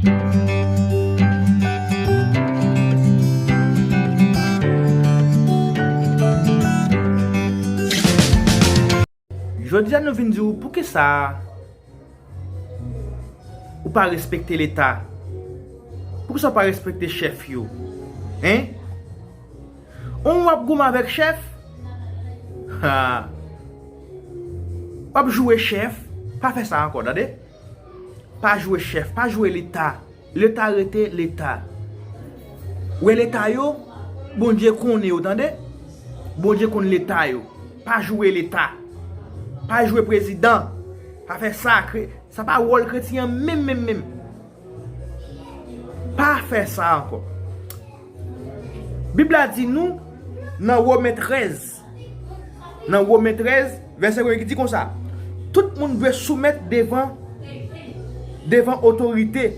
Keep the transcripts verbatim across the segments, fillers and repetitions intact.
Jodi a nou vin di w poukisa ou pa respekte Leta. Poukisa w pa respekte chèf yo? Hein? Ou w ap goumen avèk chèf? Ha! W ap joure chèf? Pa fè sa ankò, tande? Pa joure chèf, pa joure Leta. Leta rete Leta. Ou wè Leta yo, Bondye konnen yo, tande? Bondye konn Leta yo. Pa joure Leta. Pa joure prezidan. Pa fè sa. Kre-, sa pa wòl kretyen an menm, menm, menm. Pa fè sa ankò. Bib la di nou nan Women trèz, nan Women trèz, vèsè premye ki di konsa, tout moun dwe soumèt devan, devan otorite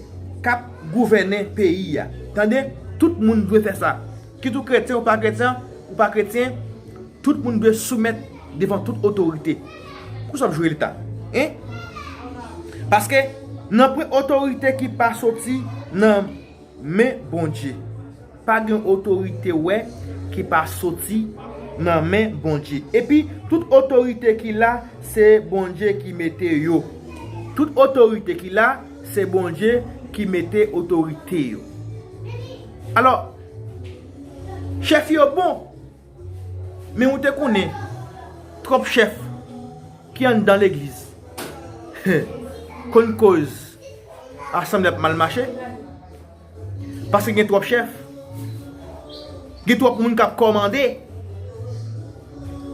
k ap gouvènen peyi a. Tande, tout moun dwe fè sa. Kit ou kretyen ou pa kretyen, ou pa kretyen, tout moun dwe soumèt devan tout otorite. Poukisa w ap joure Leta? Hein? Paske nanpwen otorite ki pa soti nan men Bondye. Pa gen otorite wè ki pa soti nan men Bondye. Epi, tout otorite ki la, se Bondye ki mete yo. Tout otorite ki la, se Bondye ki mete otorite yo. Alò, chèf yo bon, men ou te konnen, twòp chèf ki anndan legliz konn koz asanble ap mal mache. Paske gen twòp chèf. Gen twòp moun k ap kòmande.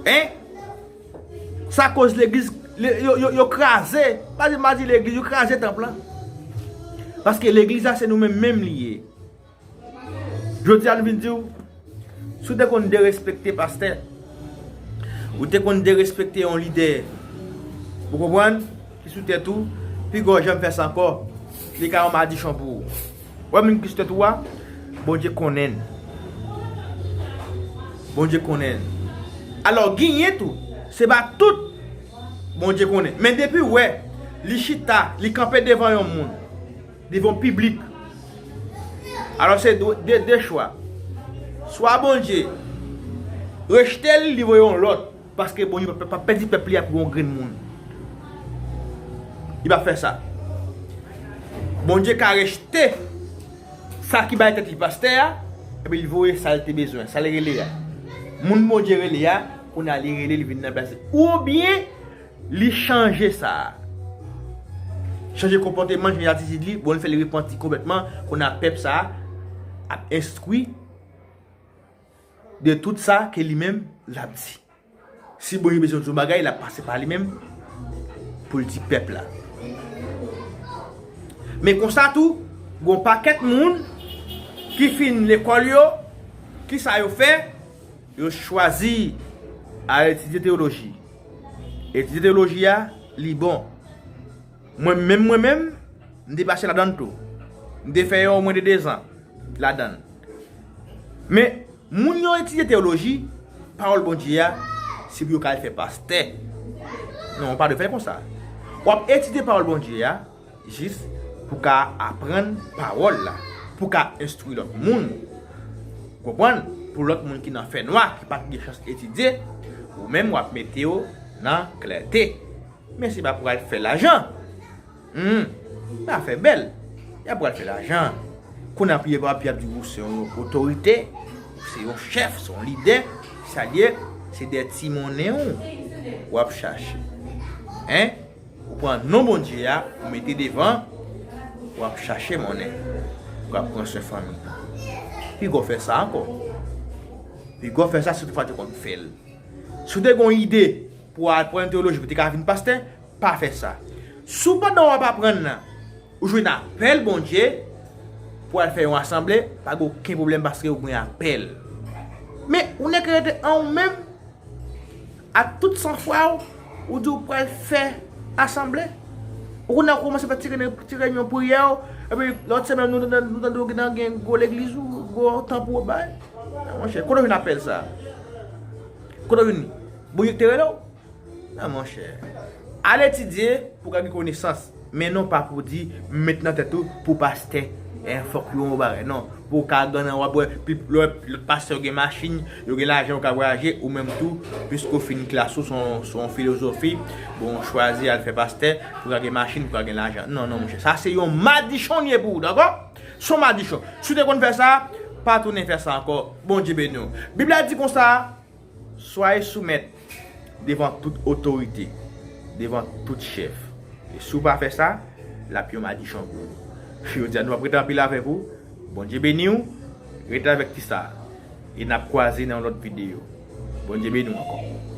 Hein? Sa koz legliz, le-, yo, yo, yo kraze. Pa di, pa di legliz, yo kraze tanp lan. Paske legliz la, se nou menm menm li ye. Jodi a, nou vin di w, si w te konn derespekte pastè, ou te konn derespekte yon lidè, ou konprann, ki sou tèt ou, piga w janm fè sa ankò, li ka yon madichon pou ou. Wè moun ki sou tèt ou a, Bondye konnen l. Bondye konnen l. Alò, genyen tou, se pa tout Bondye konnen. Men depi w wè, li chita, li kanpe devan yon moun, devan piblik. Alò, se de, de, de chwa. Swa Bondye rejte l, li voye yon lòt, paske Bondye p ap, p ap pèdi pèp li a pou yon grenn moun. Li p ap fè sa. Bondye ka rejte sa ki bay tèt li pastè a, epi l voye sa l te bezwen, sa l rele a. Moun Bondye rele a, kounye a li rele, li vin ranplase. Oubyen, li chanje sa. Chanje konpòteman, chanje atitid li, bon, li fè li repanti konplètman, kounye a pèp sa a ap enstwi de tout sa ke li menm l ap di. Si Bondye bezwen di yon bagay, l ap pase pa li menm pou l di pèp la. Men konsa tou, gon pakèt moun ki fin lekòl yo, kisa yo fè? Yo chwazi al etidye teyoloji. Etidye teyoloji a, li bon. Mwen menm, mwen menm, m te pase ladan l tou. M te fè yon omwen de dezan ladan l. Men, moun yo etidye teyoloji, pawòl Bondye a, se pou yo ka al fè pastè. Non, w pa dwe fè l konsa. W ap etidye pawòl Bondye a, jis pou ka aprann pawòl la, pou ka enstwi lòt moun. Konprann? Pou lòt moun ki nan fènwa, ki pa t gen chans etidye, ou menm w ap mete yo nan klète. Men se pa pou al fè lajan. Hmm. Pa fè bèl. Y ap pral fè lajan. Kounye a piye pa piye ap di ou se yon otorite, ou se yon chèf, se yon lidè. Sa l ye, se de ti monnen w w ap chache. Hein? Ou pran non Bondye a, ou mete devan, w ap chache monnen. W ap pran swen fanmi. Piga w fè sa ankò. Piga w fè sa si toutfwa te konn fè l. Si w te gen yon ide pou w aprann teyoloji, pou w te ka vin pastè, pa fè sa. Si w pandan w ap aprann nan, ou jwenn apèl Bondye pou w al fè yon asanble, pa gen okenn pwoblèm paske ou gen apèl. Men, ou nèk rete an ou menm, ak tout sanfwa w, ou di w pral fè asanble. Ou konnen w kòmanse fè ti reyinyon, ti reyinyon priyè w, epi lòt semèn nou, nou, nou tande w gen, gen gwo legliz ou, gwo tanp ou bay. Monchè, kote w jwenn apèl sa? Kote w jwenn li? Bondye ki te rele w? Non, monchè. Al etidye pou w ka gen konesans. Men non, pa pou di, met nan tèt ou pou pastè, eh, fòk yo yon bagay. Non, pou w ka gen nan w ap wè, pi lè lòt pastè yo gen machin, yo gen lajan, yo ka vwayaje, ou menm tou, piske w fin klas ou, se yon, se yon filozofi, bon, w chwazi al fè pastè, pou w ka gen machin, pou w ka gen lajan. Non, non, monchè, sa se yon madichon l ye pou ou, dakò? Se yon madichon. Si w te konn fè sa, pa tounen fè sa ankò. Bondye beni w. Bib la di konsa, Soyez soumet devan tout otorite, devan tout chèf. E si w pa fè sa, l ap yon madichon pou ou. Jodi a, nou p ap rete anpil avèk ou. Bondye beni w. Rete avèk ti sa. E n ap kwaze nan yon lòt videyo. Bondye beni w ankò.